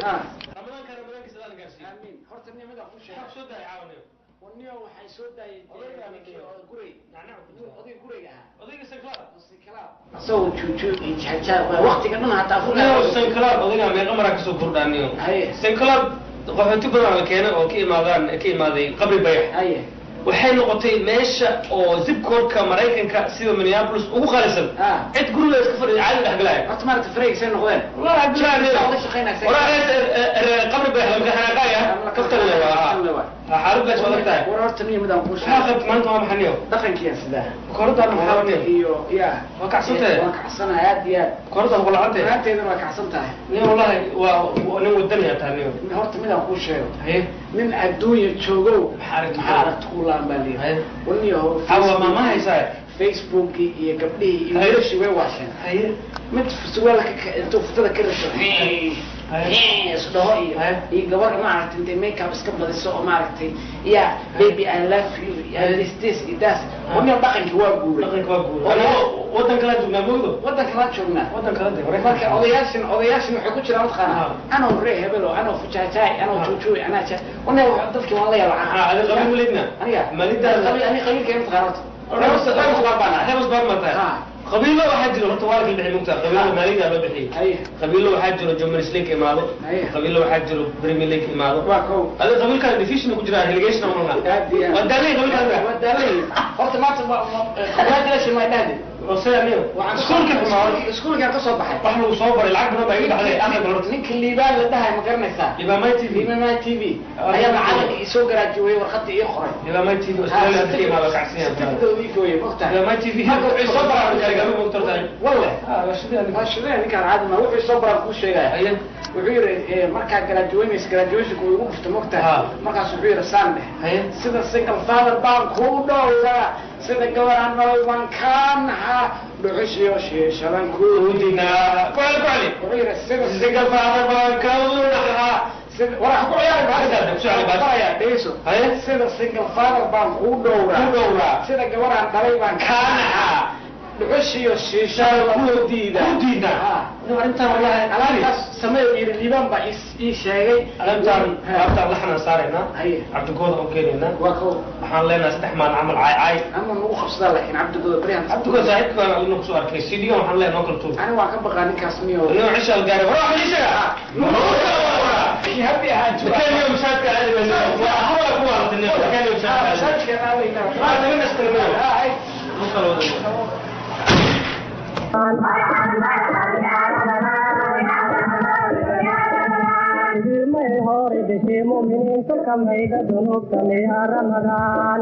Ramadaanka ramadaankiisa la gaarsiiyo. Amiin. Horta nimada ku sheegay. Maxaa soo daayay caawinayo? Waniyo waxay soo daayay Odayga ninkii oo guray. Nacnac ku jira. Odayga gurayga ahaa. Odayga Sanklar. Sinkalaab. Asagoo juujuug iyo jajaab waqtiga dhan hataa Niyo Sanklar odayga meeqa maraa kasoo kordhaa niyo. Haye. Sanklar qaxooti badan la keenay oo ka imaadaan ka imaaday Qabri Bayax. Haye. Waxay noqotay meesha oo zip code-ka Maraykanka sida Minneapolis ugu qaalisan. Cid guriga iska fadhiya caadi dhex galaya. Horta maaragtay fareyga say noqdeen. Wallahi Cabdullaahi niyo. Wada shaqeynaysa. Waraa qabri Bayax lama xanaaqaya. Kaftan le waa. Xaalad baa soo tahay. War horta niyo midaan kuu Maxaa sheegay. qabtay maanta waa maxay niyo? Dhaqankiyan sidaa. Korodaan maxaa niyo? Iyo ya. Waa kacsan tahay. Waan kacsanahay aad iyo aad. Korodaan ku lacantay. Maanteedana waa kacsan tahay. Niyo wallahi waa nin wadani ah tahay niyo. Horta midaan kuu sheego. Haye. Nin adduunya joogow. Maxaa aragti Maxaa aragti ku laan baa Haye. layidhi. Waniyo Hawa maama haysaa. Facebookii iyo gabdhihii iyo Haye. wiilashii way waasheen. Haye. Mid surwaalka intuu futada ka rasho Haye. isdhaho iyo Haye. iyo gabar maaragtay intay makeup iska badiso oo maaragtay ya baby I love you ya Haye. this this iyo das. Waniyo dhaqankii waa guuray. Dhaqanka waa guur. Anaga wadan kala joognaa moodo. Wadanka la joognaa. Wadan kala de Marka odayaashin waxay ku jiraan mataqaanaa Ah. anoo ree hebelo anoo fujaajay anoo Ah. juujuuy anaa ja waniyo dadkii waan la yalacaa. Ah, adiga qabiil waleedna? Aniga Malidaada? qabiil aniga qabiilkay mataqaana horta. Rebels Rebels baan ahay. Rebels baan ma tahay. Ah. Qabiilo waxaa jiro horta waa la kala bixiyay mugtaa. Qabiilo Maalida loo bixiyay. Haye. Qabiilo waxaa jiro Germany League imaado. Haye. Qabiilo waxaa jiro Premier League imaado. Waa kow. Adiga qabiilkan division ku jira relegation ma laha. Aad iyo aad. Waa daalay qabiilkan. Waa daalay. Horta maanta congratulation my daddy. Hosea niyo. Waxaan Iskuulka xumaa. Iskuulkaan ka soo baxay. Wax lagu soo baray lacag badan baa iga dhacday akhirka horta. Ninka Liibaan la dhahay ma garanaysaa? Liibaan TV. Liibaan TV. Ayaa macallinka ii soo garaajuwayey warqadda ii qoray. Liibaan TV Australia hadda ka imaado kacsiyan. Certificate ii gooyey mogtahay. Liibaan TV. Marka wuxuu soo baraa Gaariga mogtahay tahay. Walle. Ah, waa shidee aniga. Waa shidee ninkaan caadi ma wuxuu soo baraa kuu sheegaya. Haye. Wuxuu yidhi markaa graduaynaysa graduationka wuu igu dhuftay mogtahay. Ah. Markaas wuxuu yidhi saan dheh. Haye. Sida single father baan kuu dhowraa, sida gabar aan nolol baan kaa naxaa, dhuxushiyo shiishadan kuu Udinaa. Ku celi ku celi. Wuxuu yidhi sida Single father baan ka unaxaa. Sida war ha ku ciyaari Hadda, ku soo celi baas. baraya dhegeyso. Haye. Sida single father baan kuu dhowraa, Ku dhowraa. sida gabar aan dhalay baan kaa naxaa, dhuxushiyo shiishada kuu diida. Ku diida. Ah. No, arrintan wallahi Alaabtaas samee uu yidhi Liibaan baa ii sheegay. Alaabtaan alaabtaan laxnaan saaraynaa. Haye. Cabdigooda u keenaynaa. Waa kow. Waxaan leenahay saddex maalin camal caay caay. Ama nagu qabsadaa laakiin Cabdigooda baryahan. Cabdigooda saaxiibka baan adina kusoo arkay. CD waxaan leenahay noo kala tuur. Aniga waan ka baqaa ninkaas miyo. Inuu cisha algaari. Hore waxaan ii sheegaa. Happy ahaan jira. Kenya masaajidka aadi mayno. Waa kuwa ku waaratay niyo. Kenya masaajidka aadi. Masaajidka aadaynaa. Waa naga nastirmayo. Ah, ay. Noo kala wada. Hore bishii mu'miniinta kamayga dunuubta miyaa Ramadaan.